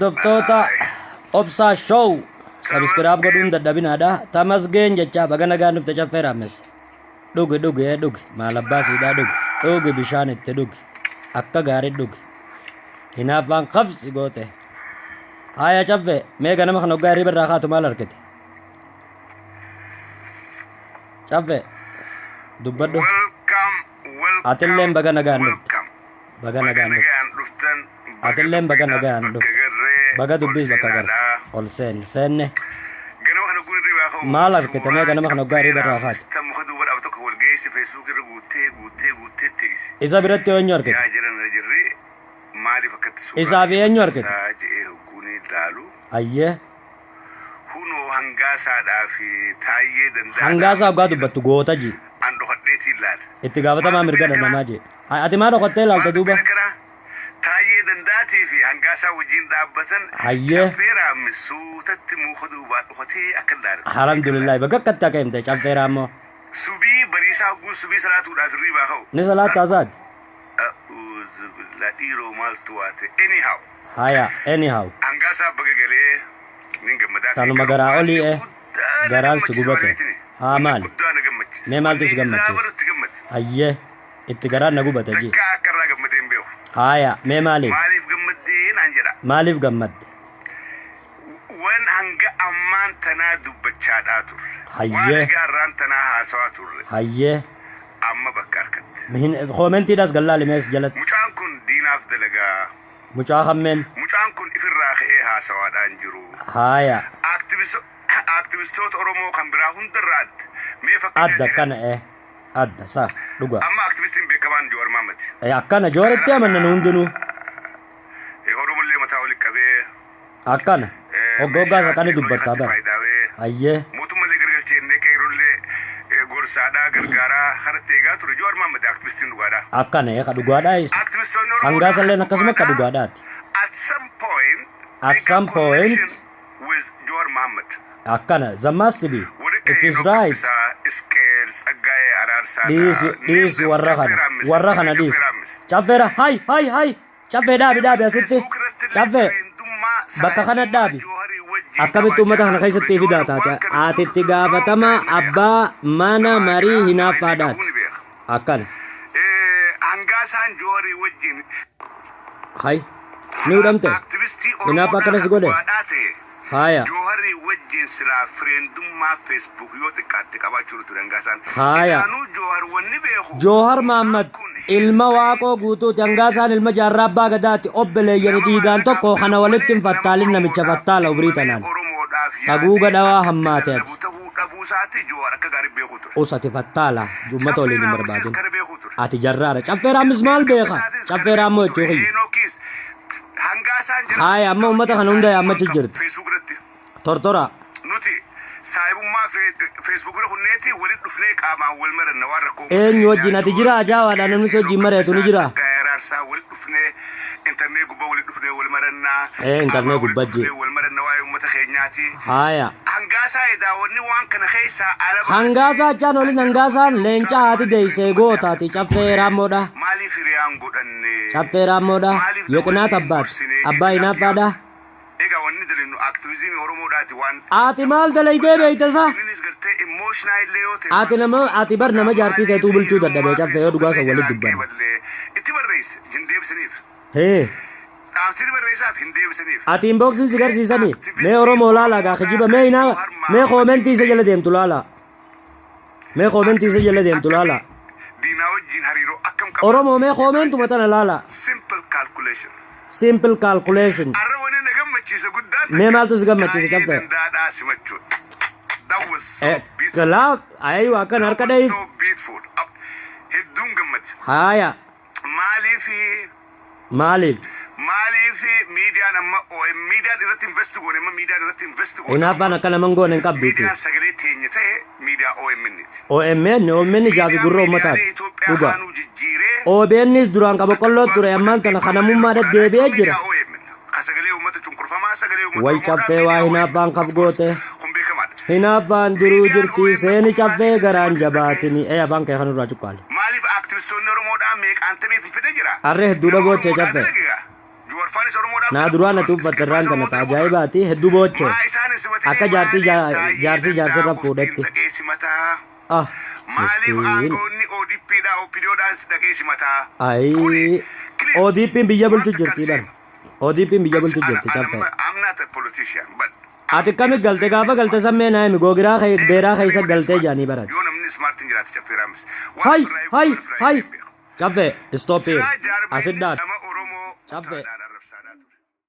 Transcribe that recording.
Hordoftoota Obsaa Show sabiskiraab godhuun dadhabinaadha. Tamasgeen jechaa baga nagaan dhufte Caffee Raammes. Dhugi dhugi ee dhugi maal abbaa siidhaa dhugi dhugi bishaan itti dhugi akka gaarii dhugi. Hinaaffaan kabsi goote. Haaya Caffee, mee ganama kana hoggaa hirriba irraa kaatu maal argite? Caffee, dubbadhu. Welcome, welcome, Atilleen baga nagaan dhufte. welcome. Baga Baga nagaan dhufte. nagaan dhuftan, baga Atilleen baga dubbiidhaas nagaan bakka dhufte. garree Baga ol dubbiis bakka garre. seenaadha. Ol seenne. Seenne. Ganama kana guun irrii baafa'u Maal argite mee suuraa ganama kana hoggaa hirriba irraa caffeeraa kaate? mista muka duuba dhaabatu tokko wal geessi Facebook irra guuttee guuttee guuttee teessi. Isa biratti eenyu argite? Yaa jiran irra jirri maaliif akkatti suuraa Isaa fi kee eenyu argite? maxxansaa je'ee hogguun ilaalu. Ayyee. Hunoo Hangaasaadhaa fi Taayyee Danda'aadhaa Hangaasaa hoggaa wajjiin dubbattu goota ji. An dhokadheetiin laala. Itti gaafatamaa Maal mirga dubbiin dhala akkanaa? namaa jee. Hay ati maa dhokattee laalta Maal duuba? dubbiin akkanaa? Taayyee Danda'aatii fi Hangaasaa wajjiin dhaabbatan Hayyee. Caffee Raammis suutatti muka duubaa dhokatee akka laala. Alhamdulillahi baga akkatti akka himte Caffee Raammoo. Subii bariisaa hogguun subii salaatuudhaaf hirriibaa ka'u. Ni salaattaa saati? A'uuzubillah dhiiroo maaltu waate? Anyhow. Haya anyhow. Hangaasaa baga galee nin gammadaa fi Kanuma garuu garaa waan olii eh guddaa na garaan si gammachiise gubate. maaleetini. Haa Wanni maali? guddaa na gammachiise. Mee maaltu Wanni si isaa gammachiise? barutti gammade. Hayyee itti garaan na gubate ji. Takkaa akka irraa gammadee hin beeku. Haaya mee maaliif? Maaliif gammaddee naan jedha. Maaliif gammadde? Wan hanga ammaan tanaa dubbachaadhaa turre. Waan Hayyee. hanga arraan tanaa haasawaa turre. Hayyee. Amma bakka arkatte. Hin koomentiidhaas gallaali mees jalatti. Mucaan kun diinaaf dalagaa. Mucaa kammeen. Mucaan kun ifirraa ka'ee haasawaadhaan jiru. Haaya. Activistoota Oromoo kan biraa hundarraa adda. Mee fakkeenya Adda isin akkana eh. Adda sa dhuga. Amma activistiin beekamaan Jawaar Mohammad. Eh akkana Jawaaritti amanna nu hundinuu. Oromollee mataa oli qabee. Akkana. Hogga hoggaa Meeshaa saqani teeknooloojii dubbattaa kanatti bara. faayidaawee. Hayyee. Mootummallee gargalchee innee qeerrollee gorsaadhaa gargaaraa kanatti eegaa ture. Jawaar Mohammad activistiin dhugaadhaa. Akkana eh ka dhugaadhaa isa. Activistoonni Oromoodhaa Hangaasalleen akkasuma ka dhugaadhaa dhugaadhaati. at some point At they got some point connection with Jawar Mohammed. akkana the must be Warri akka it is Heenok right. Gabbisaa, Isqeel, Tsaggaayee Araarsaadha. Dhiisi Name dhiisi them. warra Caffee kana Raammis. warra kana Caffee dhiisi. Raammis. Caffeera hay hay hay caffee dhaabi dhaabi asitti Facebook irratti illee caffee friendummaa bakka kana saahibummaa dhaabi. Jawaarii wajjin Akkamitti uummata kana qabaachaadhaa keessatti ture. ibidaa Jawar taate waan kana ati dur itti long gaafatamaa time ni beeka. abbaa mana Nama marii akilaa nama inni hinaaffaadhaati. qabuu ni beeka. Akkana. Hangaasaan Jawaarii wajjin Hay ni hudhamte. Aktivistii Hinaaffaa Oromoodhaa akkana si kan godhe. dhugaadhaa ta'e Haaya. Jooharii wajjin silaa friendummaa Facebook yoo xiqqaatte qabaachuu ture Hangaasaan. Haaya. Edaanuu Joohar wanni beeku Joohar mucaan Mahammad kun ilma history Waaqoo Guutuuti. Hangaasaan ilma Jaarraa Abbaa Gadaati. Obbeleeyyani nama dhiigaan maallaqaaf tokko kana dalagu walitti hin malee nama fattaalin namicha Oromoodhaaf fattaala umrii dhimmamee tanaan. Oromoodhaaf Taguuga yaadee dhawaa akkatti hammaate ati. lallabu ta'uu dhabuu isaati Joohar akka gaarii beekuu ture. Us ati fattaala ummata Caffee waliin hin Raammisis barbaadin. kana beekuu ture. Ati jarraadha. Caffee Raammis maal Isqeel beeka? Gabbisaatis kana Caffee beekuu Raammoo ture. jechuu kiyya. Heenokis Hangaasaan jara Haaya amma hundaa ummata wajjin kana hunda saahibummaan yaammachu qabu jirti. Facebook irratti. Tortora. Nuti saahibummaa Facebook irra kunneeti walitti dhufnee qaamaan wal maranna waan rakkoo uummata Eenyu keenyaa wajjin ati Jowaar jira ajaawaadha Isqeel namni si wajjin Heenok mari'atu ni Gabbisaa jira. Tsaggaayee Araarsaa walitti dhufnee internet gubbaa walitti dhufnee wal marannaa Ee internet qaamaan walitti gubbaa jee. dhufnee wal maranna waa'ee uummata keenyaati. Haaya. Hangaasaa edaa wanni waan kana keessaa ala baasee Hangaasaa achaan olin kan jedhu hangaasaan wanni leenca mucaa haati maaliif deessee friendummaa gootaati accept caffee goone raammoodha. maaliif hiriyaan godhanne Caffee raammoodha. maaliif Yeqinaat daballee hin abbaati. gorsinee Abbaa jeetiin hinaaffaadha. yaadu. Egaa wanni dalagnu activism Oromoodhaati waan Ati saba maal tokko dalaydee gubbataa. beeyta sa? Inninis gartee emotional illee yoo ta'e Ati waan nama saba ati bar tokko nama gubbataa. jaartii Maaliif teetuu bulchuu dadhabee hiriyummaa caffee yoo Facebook dhugaa san irra walitti jalaan dubbanne. qeeballee itti barreesse hin deebisaniif. Hee. Dhaamsi ni barreessaaf hin deebisaniif. Ati inboxii si Mee garsiisanii mee activistiin Oromoo laalaa gaa Oromoodhaa kijiba kan mee hinaa Jawar mee Mohammed koomentii isa jala beeku deemtu laalaa. Mee koomentii isa jala activistiin deemtu laalaa. akkamii diinaa wajjin hariiroo akkam qaba? Oromoo mee You can koomentuma just tana laalaa. simple calculation. Simple calculation. Arra wani na gammachiise guddaan Mee takka maaltu si gammachiise Taayyee caffee? Dandaadhaa simachuudha. That was so Eh, beautiful. kalaaf aywa akkan That harka was dhahiif. so beautiful. Hedduun gammade. Haaya Maaliif maaliif? Maaliif miidiyaan amma OM miidiyaan irratti invest goone amma miidiyaan irratti invest goone Hinaaffaan akka nama hin goone hin qabduuti. miidiyaan sagalee teenya ta'e miidiyaa OMN ti. OMN OMN ijaa fi Miidiyaan gurra miidiyaalee uummataati. Itoophiyaa Dhuga. kaanuu jijjiiree OBNs duraan ka akka boqqolloo dhugaa ture ammaan dubbatan tana dhiibbaa malee kanamummaa rakkoodhaan deddeebi'ee akka jira. miidiyaa OMN ka sagalee uummata cunqurfamaa sagalee uummata Way Oromoodhaa caffee waa miidiyaa OMN hinaaffaan kaf of course goote. kun beekamaadha. Hinaaffaan duruu Miidiyaan jirti OMN seeni kun caffee maaliif garaan simachuu dhaqee? jabaatini. Ee afaan kee kanurraa cuqqaali. Maaliif aktivistoonni Oromoodhaa meeqaantamii Finfinnee jira? Arree hedduudha Nama boochee Oromoodhaa caffee. dalage gaa. Juwarfaanis Oromoodhaaf Naa dalaguu duraan turan. ati uffatte irraan Iskindirfaanis tana Oromoo ta dalaguu turan. ajaa'ibaati hedduu booche. Maa isaan hin simatinii Akka jaartii maaliif jaa- Taayyee jaarsi Danda'a jaarsirra uftiin fuudhetti. dhaqee simataa? Ah Maaliif miskiin. aangoonni ODP dhaa OPDO dhaan dhaqee simataa? Kuni Ayii clear. ODP'n biyya Waan bulchu takka jirti bar. seema. ODP'n biyya As, bulchu ana, jirti ana, caffee. I'm not a politician, but I'm Ati akkami galte gaafa extremely galte smart. sammee naa himi googiraa kee beeraa keessa Extremely galtee smart. jaanii barate. Yoo namni smart hin jiraate caffee raamis. Waan Hay ofirraa eeguu hay waan ofirraa hay eeguu hin beeku. caffee stop here Silaa jaarmeenni asit dhaabi nama Oromoo caffee. kutaadhaan